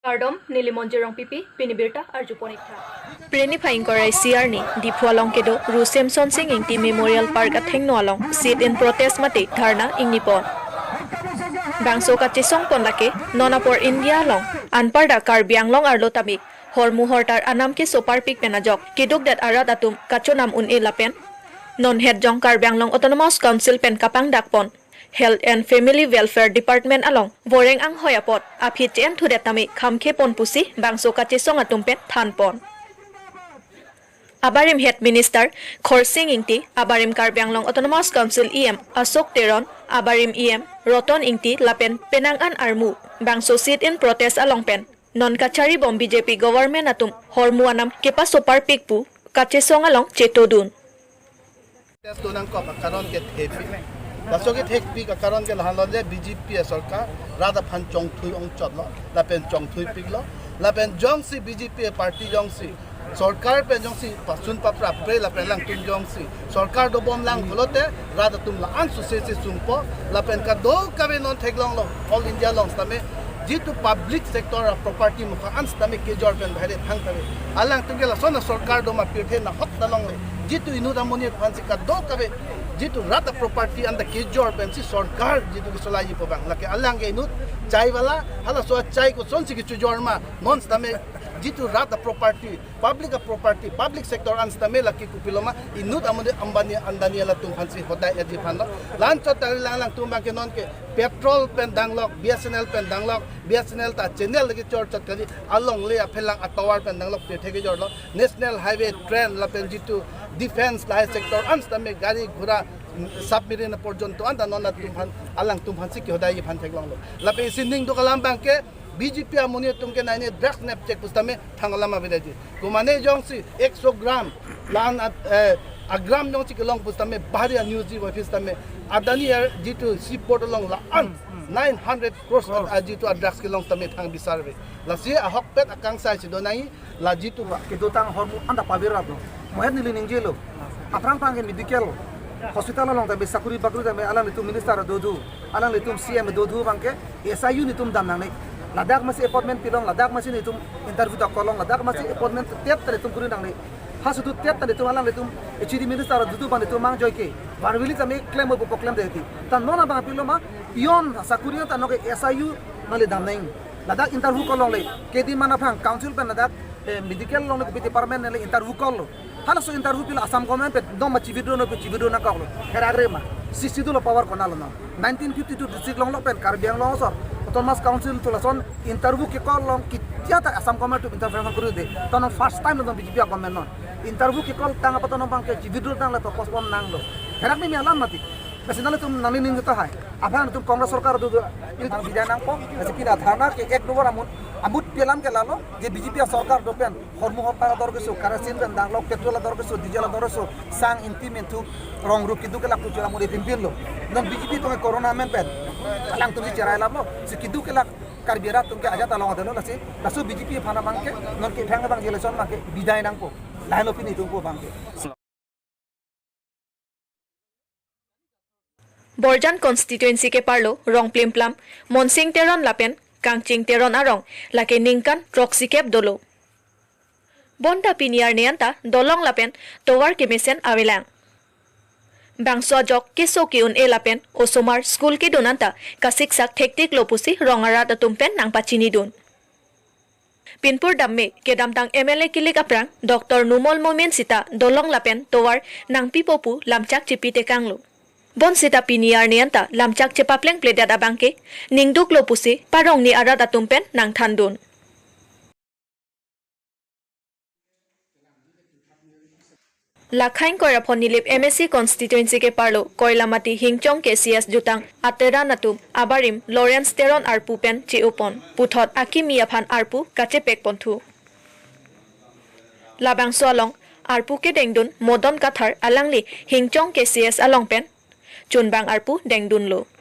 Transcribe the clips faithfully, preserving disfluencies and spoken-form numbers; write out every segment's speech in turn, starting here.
Kardom, neli Monjir Rongpipi, pini birta arjupon ik tha. Preni phai ingkoi ra isi arni, Diphu along kedo Ru Semson Sing Ingti Memorial Park athengno along sit-in protest mate dharna ingnipon. Bangso kachesongpon lake, non apor India along, anparta Karbi Anglong arlo tame, hormu hortar anam keso parpik pen ajok, keduk det arat atum kachonam un-e lapen non hetjong Karbi Anglong Autonomous Council pen kapangdakpon Health and Family Welfare Department along voreng anghoi apot aphi che-en thudet tame khamkhepon pusi bangso kachesong atum pen thanpon. Abarim Head Minister Khorsing Ingti, abarim Karbi Anglong Autonomous Council E M Ashok Teron, abarim E M Roton Ingti lapen penang an armu bangso sit-in protest along pen non kacharibom B J P government atum hormu anam kepaso parpik pu kachesong along chetodun. Test to nangkok akaron ke thekpik. Laso ke thekpik akaron ke lahenlo je B J P sorkar rat aphan chongthui ongchotlo, lapen chongthuipiklo, lapen jongsi B J P party jongsi sorkar pen jongsi pasun paprapre lapen alangtum jongsi sorkar dobomlang pulote rat atum la-an suse si sungpo, lapen kadokave non theklonglo, all India along sitame jitu public sector a property mukha an sitame kejor pen bahire thangtave. Alangtum ke lason a sorkar doma pirthe nahok ta longle. Jitu inut amonit aphansi kadokave, jitu rat a property anta kejor pensi sorkar jitu ke solai po abang. Lake alang ke inut chai wala, halaso achai kosonsi kechojor ma, non sitame jitu rat a property, public a property, public sector an sitame lake kopiloma, inut amonit Ambani, Adani latum aphansi hodai aji aphanlo. La-anchot tari lang alangtum abang ke non ke petrol pen danglok, B S N L pen danglok, B S N L ta channel lake chor chot kali, alongle aphelang atovar pen danglok pirthe kejorlo, National Highway, train lapen jitu defense lahai sector an sitame gari ghora, mm, submarine porjonto anta non atum aphan, alangtum aphansi kehodai aphan theklonglo. Lapen isi ning duk alam abang ke B J P amonit atum ke nine drugs nepchek pusitame thang alam avedaji. Komane jongsi ekso gram, la-an at, eh, agram jongsi kelong pusitame bahari a news ji office tame Adani er jitu seaport along la-an nine hundred crores a, a jitu a drugs kelong tame thang bisar ave. Lasi ahokpet akangsai si do nai, la jitu ba. Kedotang hormu anta paviraplo. Mohet neli ningjelo. Aphrang aphrang ke medical hospital along tame sakuri bakuri tame alanglitum minister dodun, alanglitum C M dodun abang ke S I U nelitum dam nangne. Ladak masi appointment pilong, ladak masi nelitum interview ta kolong, ladak masi appointment tep ta nelitum kuri nangne. Halaso tep ta nelitum alanglitum H D minister dodun abang nelitum mangjoi ke. Barvili tame klem bo klem deti. Ta non abang piloma, pion sakuri ta non ke S I U nangli dam nang. Ladak interview kolongle, kedi mana aphrang council pen ladak, eh, medical along kopi department nangli interview kollo. Halaso interview pilo Assam government pen doma chi-withdraw non pu chi-withdraw nangkoklo. Herak re ma, sixty-two lo power konatlo non. Nineteen fifty-two district along lo pen Karbi Anglong asor Autonomous Council tu lason interview kekol along ketia ta Assam government atum interference kori de. Ta non first time lo non B J P government non. Interview kekol tang apa ta non abang ke chi-withdraw tanglo, postpone nanglo. Herak ni mi alam mati. Lasi nanglitum nangning ning tahai. Aphrang nelitum Congress sorkar do do. Nelitum bidai nangpo. Lasi pini dharna ke ek number amun, amut pi alam ke lalo, je B J P sorkar do pen hormu hortar ador keso, kerosene pen danglok, petrol ador keso, diesel ador keso, sang ingti minthu, rong rup keduk kelak tu chula muri pimpin lo. Non B J P atum ke corona amen pen alangtum si cherai alam lo. Si keduk kelak Karbi arat atum ke ajat along adelo lasi. Laso B J P aphan abang ke, non ke thang abang election abang ke bidai nangpo. Lahelo pini atum pu abang ke. Borjan constituency keparlo Rongplimplam, Monsing Teron lapen Kangching Teron arong lake ningkan throksi kep dolo. Bonta pini arni anta dolong lapen tovar kemesen avelang. Bangso ajok keso ke-un-e lapen osomar school kedun anta kasiksak thektiklo pusi rong arat atum pen nangpachinidun. Pinpur damme kedamtang M L A kilik aphrang Doctor Numal Momin sita dolong lapen tovar nangpipo pu lamchak chepitekanglo. Bonsita pini arni anta lamchak chepaplengpledet abang ke ningduklo pusi parongni arat atum pen nangthandun. Lakhain Koirapho Nilip M A C constituency keparlo Koilamati Hingchong K C S jutang ateran atum abarim Lawrence Teron arpu pen che-opon puthot akimi aphan arpu kachepekponthu. Labangso along arpu kedengdun Modon Kathar alangli Hingchong K C S along pen chunbang arpu dengdunlo.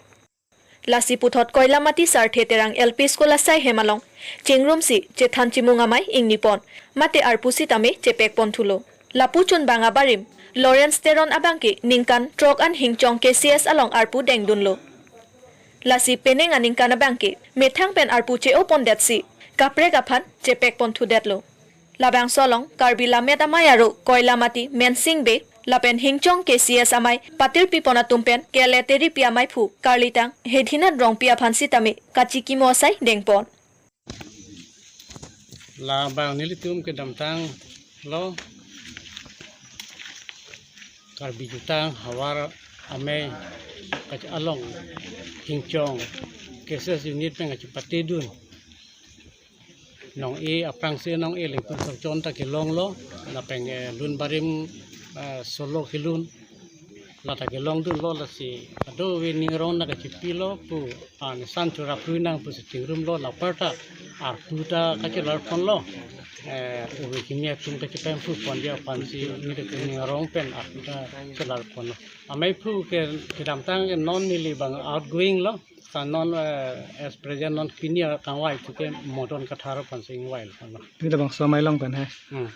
Lasi puthot Koilamati Sarthe Terang L P School asai hem along chingrumsi chethan chimung amei ingnipon mate arpu sitame chepekponthulo. Lapu chunbang abarim Lawrence Teron abang ke ningkan throk an Hingchong K C S along arpu dengdunlo. Lasi penang aningkan abang ke methang pen arpu che-opondetsi kaprek aphan chepek pon thudetlo. Labangso along Karbi Lammet Amei aro Koilamati Mensing Bey lapen Hingchong K C S amei patirpi pon atum pen kele teripi ameiphu Karlitang Hedhinat Rongpi aphan sitame kachikimo asai dengpon. Labang nelitum kedamtang lo Karbi Jutang Havar Amei kachi along Hingchong K C S unit pen kachipatedun nong-e aphrangsi nong-e lengpun sokchon ta kelonglo, lapen, eh, lun barim, eh, solo kelun, la ta kelongdunlo, lasi ado ave ning arong nangkachipilo pu, ah, nisan chorap rui nang pusi chingrumlo, la apar ta arpu ta kachelar ponlo, eh, ove kimi atum kachipemphu pon dia aphansi nelitum ning arong pen arpu ta chelar ponlo. Ameiphu ke kedamtang ke non neli bang outgoing lo, sa non, eh, as present non pini akangvai pu ke Modon Kathar aphansi ingvai lo. Neli labangso amei along pen he. Hmm.